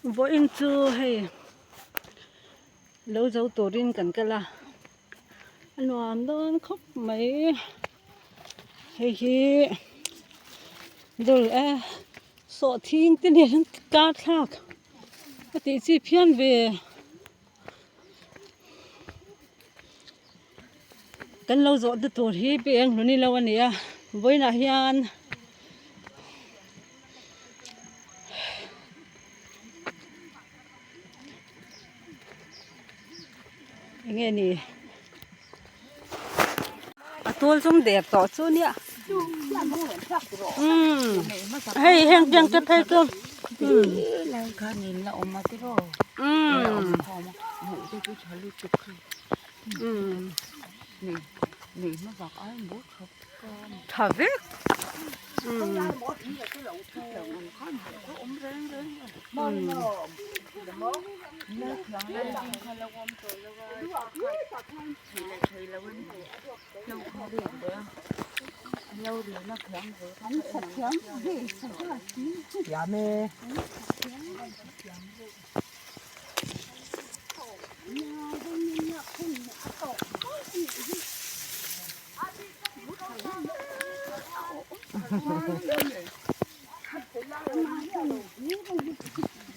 Vawiin chu hei lo zo turin kan kal a a nuam dawn khawp mai hei hi dul e sawhthing te nen an kar thlak a tih chi phian ve. Kan lo zawh na tur hi pi eng hlun ilo a ni a vawiinah hian eng nge ni a tual chung der tawh chu nia umm hei heng tiang te phei chu umm umm. Tha vek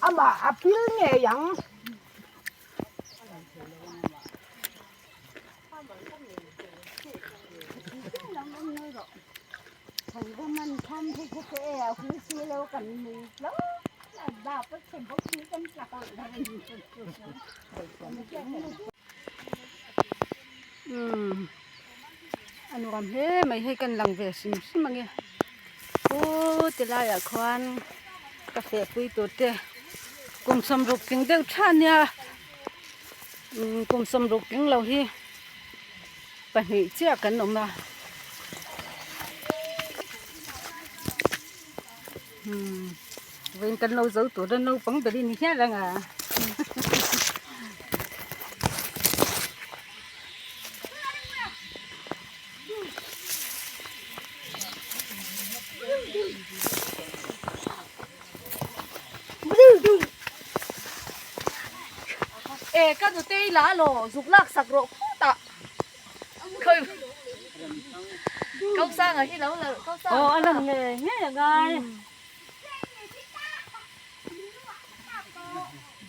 Amah a pil ngei ang. Umm a nuam hle mai hei kan lang ve hrim hrim ang e aw ti laiah khuan ka feh pui tur te kum sawmruk tling deuh tha ania umm kum sawmruk tling lo hi pahnih chiah kan awm a umm vawiin kan lo zo tur a naupang ber in hial ang a. E ka nutei la law zuk lak sak rawh khutah khawi Kausanga hi lo la Kausanga Aw a lan ngei ngei a ngai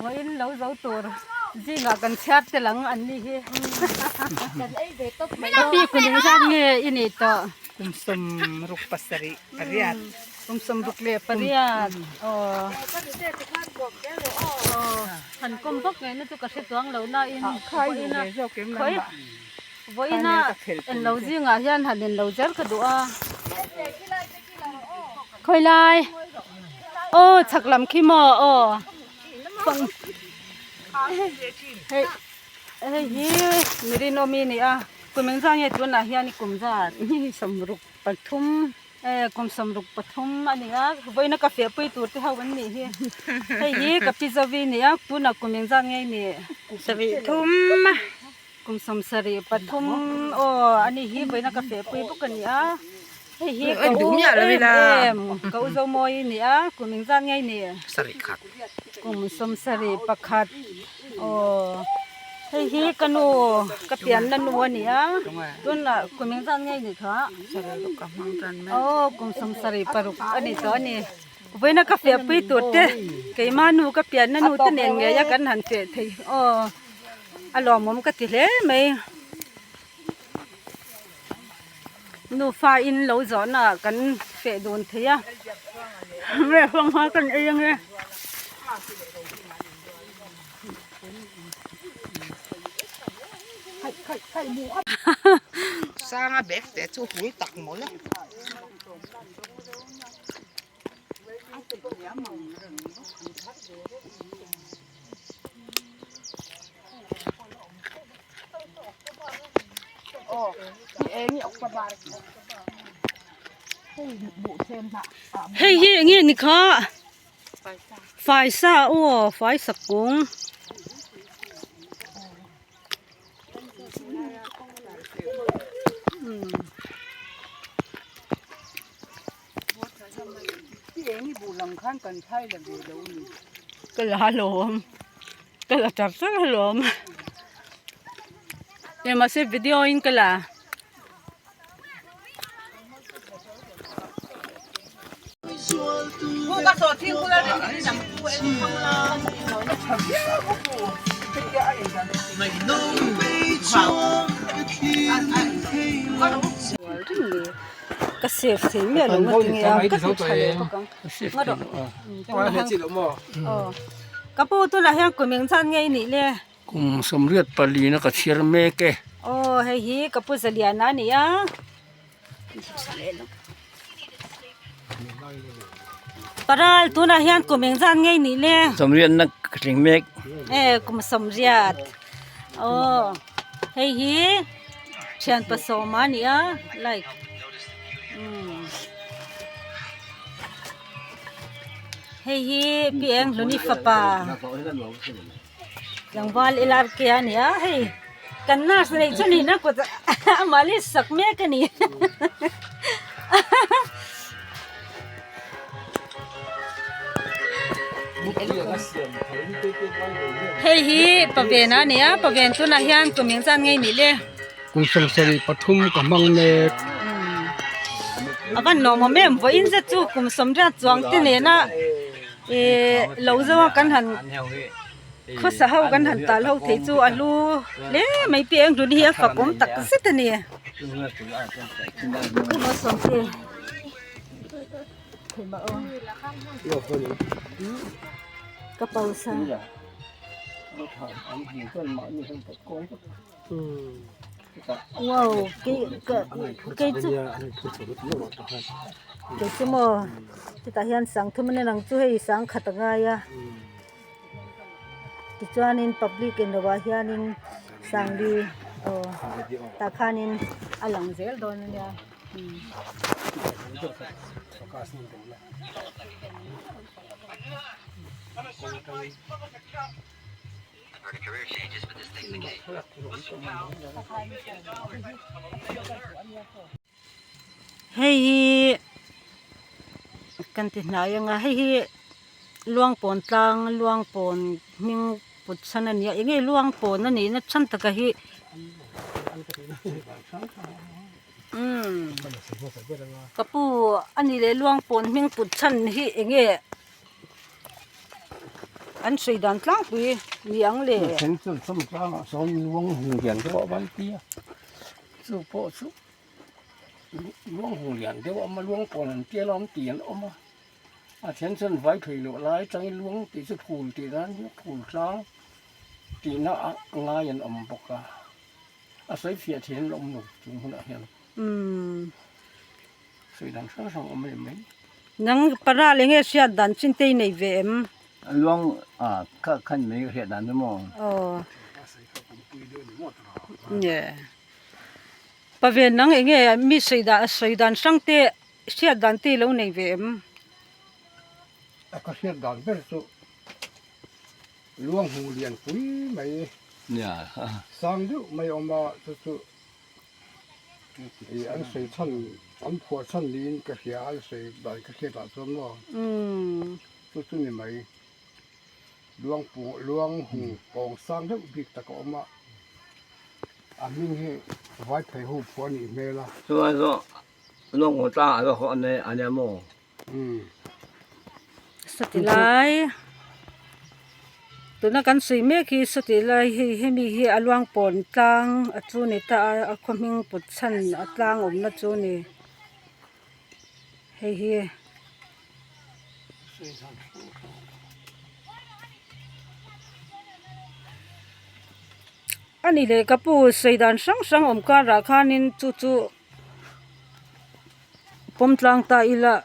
Vawiin lo zo tur zingah kan chhiar tel ang an ni hi kan ei ve tawp mai a pi kum engzat nge i nih tawh Kum sawmruk pasarih pariat. Kum sawmruk leh pariat aw han kawm vak ngei na chu ka hre chuang lo na in vawiin a khawi vawiin a en lo zingah hian han en lo zel ka duh a khawi lai aw chhak lam khi maw aw hei hei hi mirinawmi a ni a kum engzah nge tunah hian i kum zat sawmruk pathum. E kum sawmruk pathum a ni a vawiina ka fiahpui tur te ho an nih hi hei hi ka pi zovi a ni a tunah kum engzat nge i nih sarih thum kum sawm sarih pathum aw a ni hi vawiina ka fiahpui bawk a ni a hei hi ka u em em ka u zomawi a ni a kum engzat nge i nih sarih khat kum sawm sarih pakhat aw. Hei hi ka nu ka pianna nu a ni a tunah kum engzat nge ni kha aw kum sawmsarih paruk a ni tawh a ni vawiina ka feh pui tur te keima nu ka pianna nu te nen ngei a kan han feh thei aw a lawmawm ka ti hle mai nufa in lo zawhna ah kan feh dun thei a nge huang hma kan ei ange. Sanga bag te chu hul tak mawlh a. Hei hi eng nge ni kha? Faisa aw faisa kung. Ka la lawm ka la char char alawm e mahse video in ka la. Ka save thei miah lo nga tinge a ka ti tha leh bawk ang nga rawh aw ka pu tunah hian kum eng zat nge i nih le. Kum 84 na ka chhiar mek e. Aw hei hi ka pu Zaliana a ni a. Paral tunah hian kum eng zat nge i nih le. 80 na ka tling mek. E kum 80. Aw hei hi thian pasawma a ni a like umm hei hi Pi Enghluni fapa. Tlangval lar ke a ni a hei kan nurse neih chu niin a kut amah leh sak mek a ni hei hi paven a ni a paven tunah hian kum eng zat nge nih le. Kum 73 ka hmang mek. A van lawmawm em vawiin zet chu kum 80 chuang te nena. Ihh lo zo a kan han khawsa ho kan han tal ho thei chu a hlu hle mai pi eng hlun hi a fakawm tak zet a ni. Ka pause a. Wow kei ka kei chu kei chu maw chutah hian 30 a ni ang chu hei 10,000 a ngai a tichuanin public in lohah hianin 40 aw tah khanin a lang zel dawn a nia. Hei hi kan ti hnai anga hei hi luangpawn tlang luangpawn hming put chhan a ni a eng nge luangpawn a nih na chhan taka hi umm ka pu a nih leh luangpawn hming put chhan hi eng nge. An sawi dan tlangpui ni ang le. Then chuan chawm tlangah sawn luang hung lian deuh a van ti a, chu pawh chu luang hung lian deuh a awm a, luang pawn an tia lawm tih an awm a, a then chuan vai thei loh lai atangin luang tih chu phul tih nan hian phul tlang tihna a ngai an awm bawk a, a sawi fiah theih an la awm lo chung hunah hian. Sawi dan hrang hrang awm em mai. Nang para leh nge hriat dan chin te i nei ve em? Luang a kha khan mai ka hriat dan chu maw? Aw. Nge. Pavel nang enge mi sawi dan sawi dan hrang te hriat dan te i lo nei ve em? A ka hriat dan ber chu luang hmu lian pui mai. Nia. Sang deuh mai awm a chu chu. Ih an sawi chhan an phuah chhan niin ka hria a an sawi dan ka hriat ah chuan maw chu chu ni mai luang pawng luang hung pawng sang deuh bik tak a awm a a hming hi vai phei ho phuah a nih hmel a. Chuan zawh luang hung tlang ah zawh a nia maw? Sawti lai tuna kan sawi mek hi sawti lai hei hemi hi a luang pawn tlang a chu ni ta a a khaw hming put chhan a tlang awmna chu a ni hei hi. A ni leh ka pu sawi dan hrang hrang awm karah khanin chu chu. Pawm tlang ta ila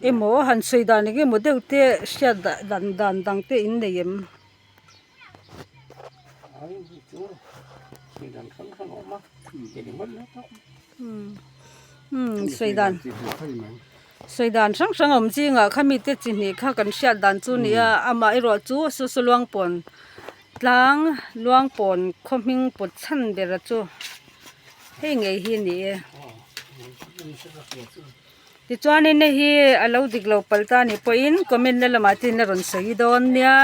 emaw han sawi dan eng emaw deuh te hriat dan dan dang te in nei em? Umm sawi dan sawi dan hrang hrang awm zingah kha mite chi hnih kha kan hriat dan chu a ni a amaherawh chu saw saw luang pawn Tlang Luangpawn khaw hming pawt chhan bera chu hei ngei hi a ni e. Tichuanin hei hi a lo dik lo palh ta anih pawhin comment na lamah te in a rawn sawi dawn nia.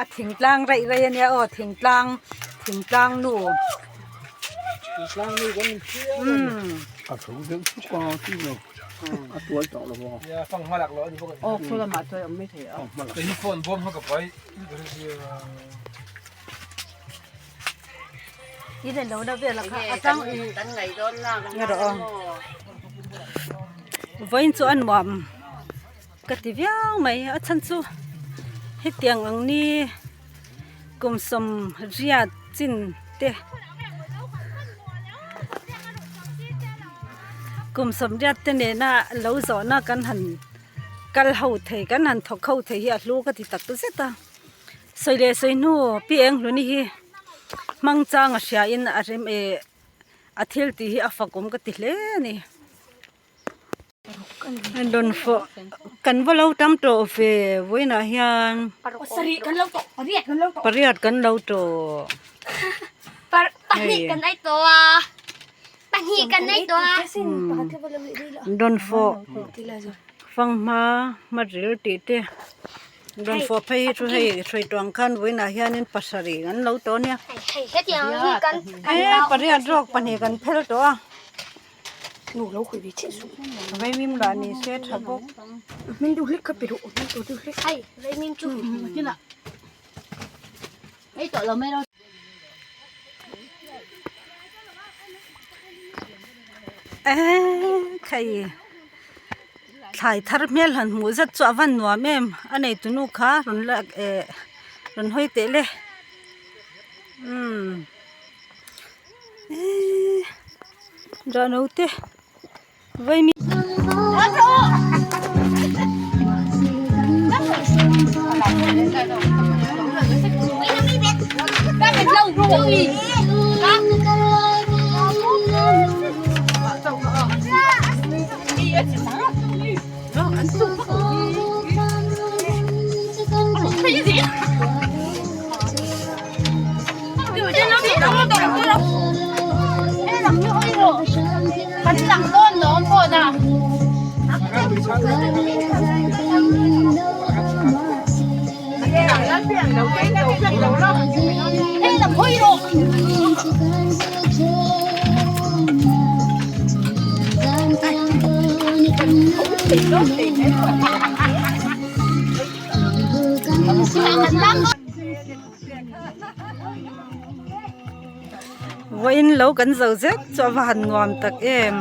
A thingtlang raih raih a nia aw thingtlang thingtlang nu umm a tho deuh chuk a tih lo a tuai tawh lo a aw khu lamah tuai awm mai thei a in alo na vel a kha a tang i nge rawh aw vawiin chu a nuam ka ti viau mai a chhan chu hetiang ang ni kum sawm riat chin te kum sawm riat te nena lo zawhna kan han kal ho thei kan han thawk ho thei hi a hlu ka ti tak zet a. Sawi leh sawi hnu pi eng hluni hi hmang chang a hria in a rem eh a thil tih hi a fak awm ka ti hle a ni. Rawn fawh kan va lo tam tawh ve vawiinah hian pariat kan lo tawh hei rawn fawh fanghma hmaril tih te. Rawn fawh phei hi chu hei hruai tuang khan vawiinah hianin pasarih an lo tawh ania he pariat zawk pahnih kan phel tawh a vaimim lah ni se tha bawk. Eee khai thlai thar hmel han hmuh zet chu a van nuam em a nei tu nu kha rawn la eh rawn hawi teh le umm eee zahno te vaimi. Vawiin lo kan zo zet chu a va han nuam tak em.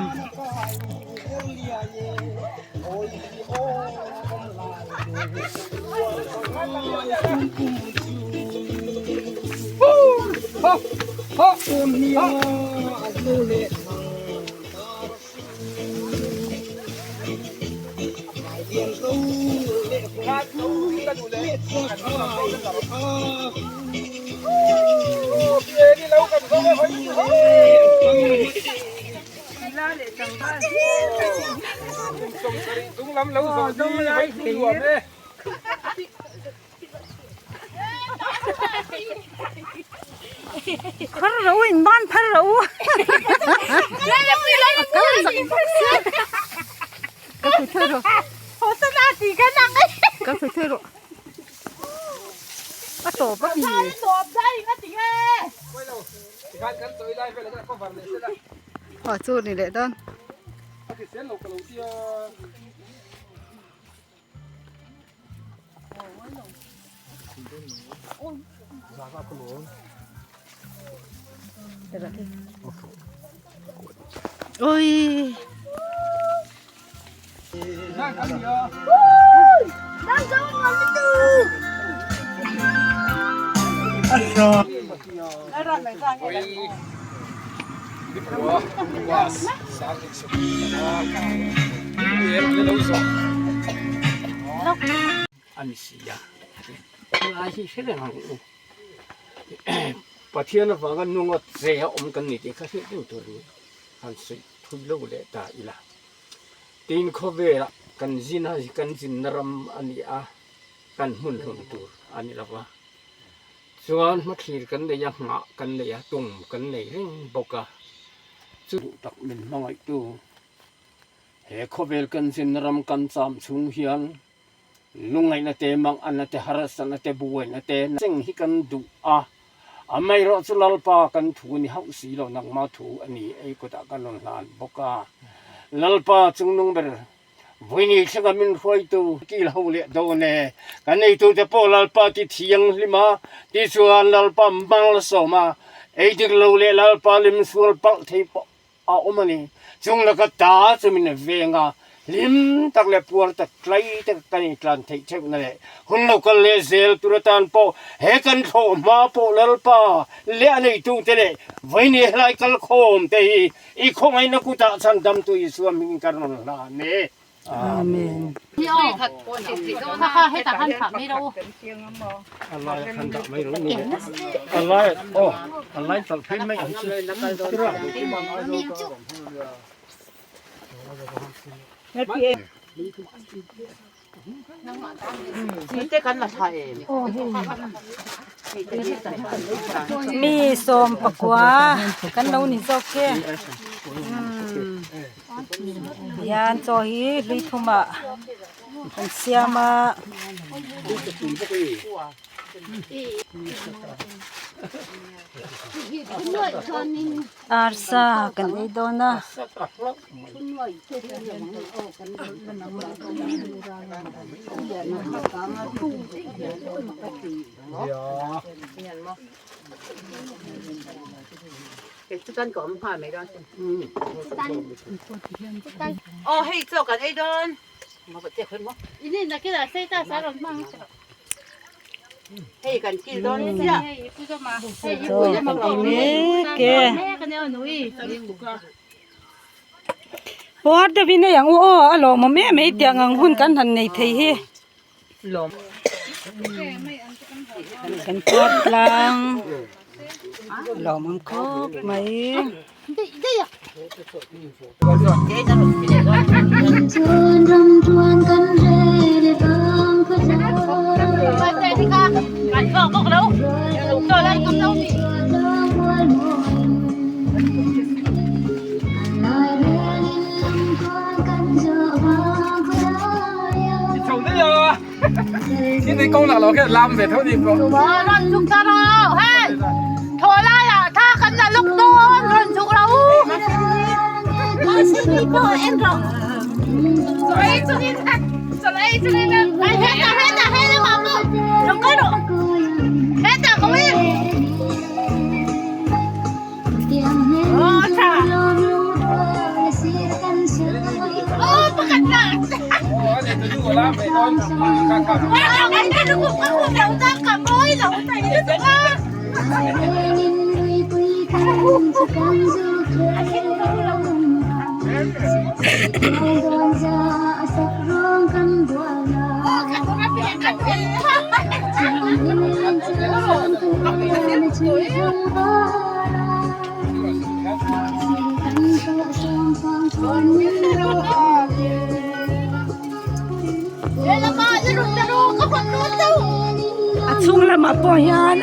Phar ro in ban phar ro ka sawi thei rawh a tawp a mi a chu ni leh dawn. Ôi. Ani si a. Helai hi hre reng ang u. Pathian avanga nunga che a awm kan ni tih kha hriat reng tur a ni. Han sawi thui lo leh ta ila. Tin khawvelah kan zin a, kan zinna ram a ni a, kan hmun hlawm tur a ni lo va. Chuan hmathlir kan nei a, nghah kan nei a, tum kan nei reng bawk a. Chu duh tak min hmangaihtu he khawvel kan zinna ram kan cham chhung hian Lungngaihna te, manganna te, harsatna te, buaina te cheng hi kan duh a, amaherawhchu Lalpa kan thu ni hauh si lo, nangma thu a ni ei kutah kan rawn hlan bawk a. Lalpa chungnung ber, vawiini thlenga min hruaitu kil ho leh dawn e, kan eitute pawh Lalpa ti thianghlim a, tichuan Lalpa malsawm a, ei dik lo leh Lalpa lim sual palh thei pawh a awm a ni. Chung laka ta chu min veng a, hlim tak leh puar tak tlai tak kan intlan theih theuhna leh hun lo kal leh zel tur atan pawh he kan thlawh hma pawh Lalpa leh a neitute leh vawiini helai kalkhawm te hi i khawngaihna kutah chhandamtu Isua hmingin ka rawn hlan e. Amen. Mi 19 kan lo ni zawk e hian chaw hi hlui thumah an siam a. Arsa kan ei dawn a. Chaw kan ei mek e. Puar deuhin hei ang u aw a lawmawm em mai tiang ang hun kan han nei thei hi. Kan puar tlang a lawmawm khawp mai. A chhung lamah pawh hian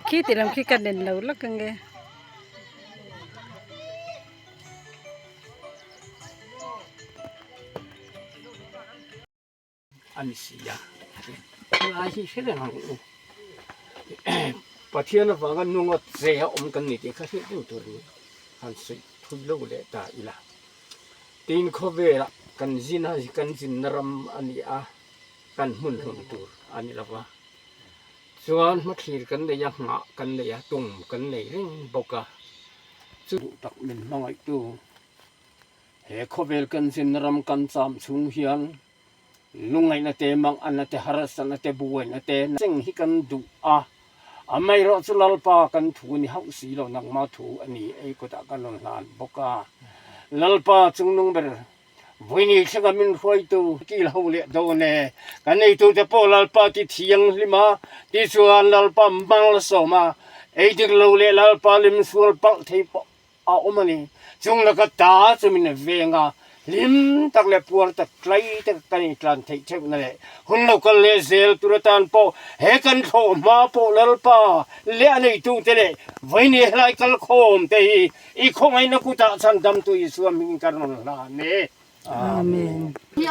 Khi ti lam khi ka nen lo lak ange. A ni si a, helai hi hre reng ang u. Pathian avanga nunga che a awm kan ni tih kha hriat deuh tur a ni. Han sawi thui lo leh ta ila. Tin khawvelah kan zin a, kan zinna ram a ni a, kan hmun hlun tur a ni lo va. Chuan hmathlir kan nei a, nghah kan nei a, tum kan nei reng bawk a. Chu duh tak min hmangaihtu he khawvel kan zinna ram kan cham chhung hian Lungngaihna te, manganna te, harsatna te, buaina te cheng hi kan duh a, amaherawhchu Lalpa kan thu ni hauh si lo, nangma thu a ni ei kutah kan rawn hlan bawk a. Lalpa chungnung ber, vawiini thlenga min hruaitu kil ho leh dawn e, kan eitute pawh Lalpa ti thianghlim a, tichuan Lalpa malsawm a, ei dik lo leh Lalpa limsual palh thei pawh a awm a ni. Chung laka ta chu min veng a, hlim tak leh puar tak tlai tak kan intlan theih theuhna leh hun lo kal leh zel tur atan pawh he kan thlawh hma pawh Lalpa leh a neitute leh vawiini helai kalkhawm te hi i khawngaihna kutah chhandamtu Isua hmingin kan rawn hlan e. Amen. Mi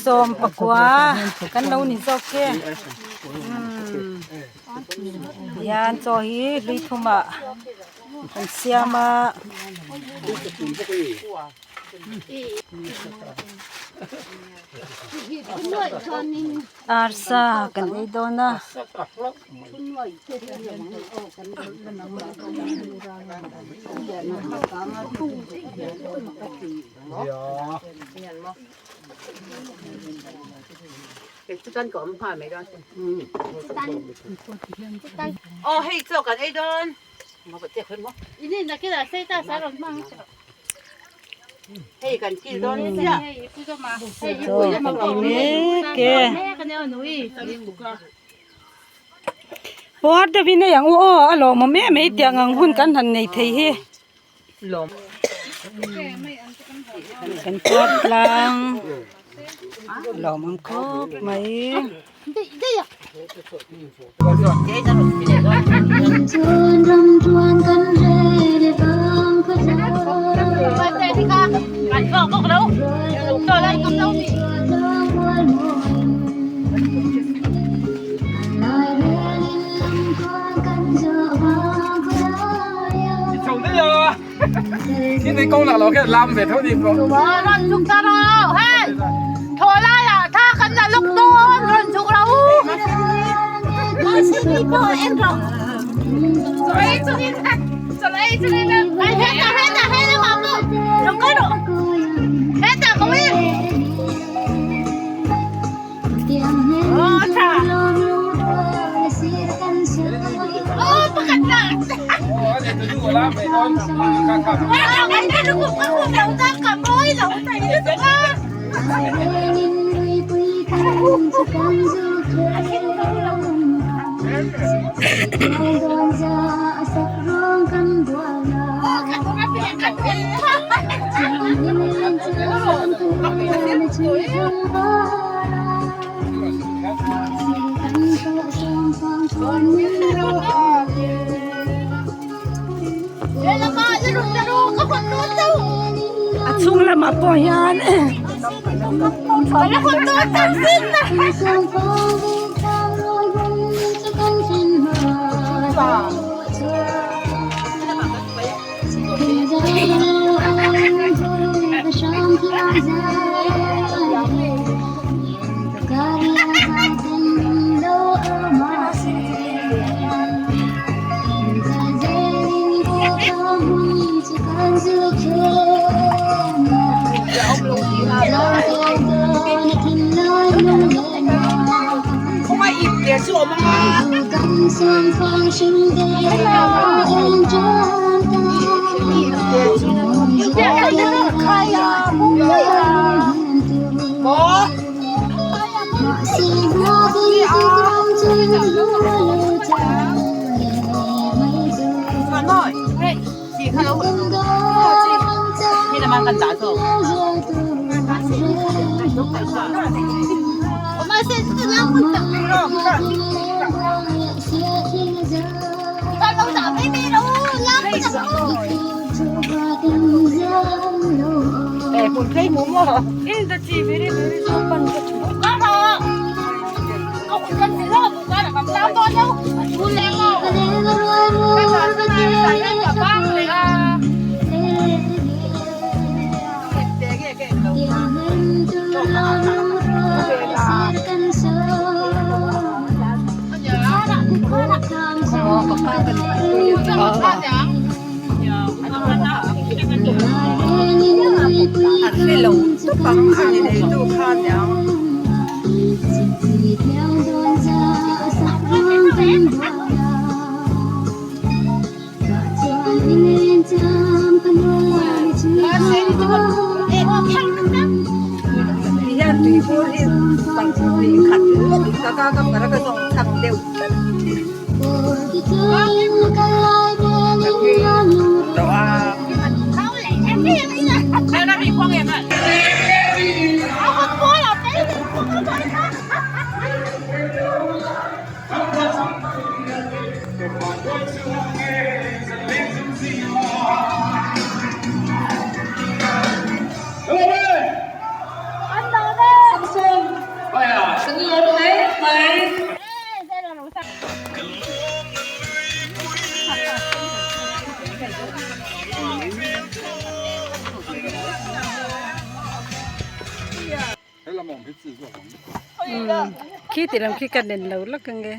19 kan lo ni zawk e. Hian chaw hi hlui thumah an siam a. Arsa kan ei dawn a. Chaw kan ei mek e. Puar deuhin ei ang u aw a lawmawm em mai tiang ang hun kan han nei thei hi. Kan puar tlang a lawmawm khawp mai. Rawn chhuk ta rawh hei thaw laiah thla kan la lawk dawn rawn chhuk rawh u. A chhung lamah pawh hian Khi ti lam khi ka nen lo lak ange.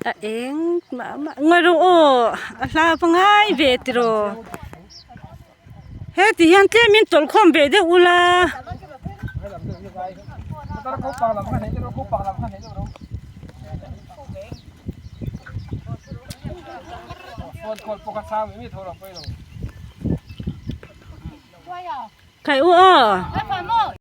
A eng mah mah ngawi rawh aw a hla pangai ve tiraw heti hian tlem in tawlh khawm ve deuh ula. Khai u aw.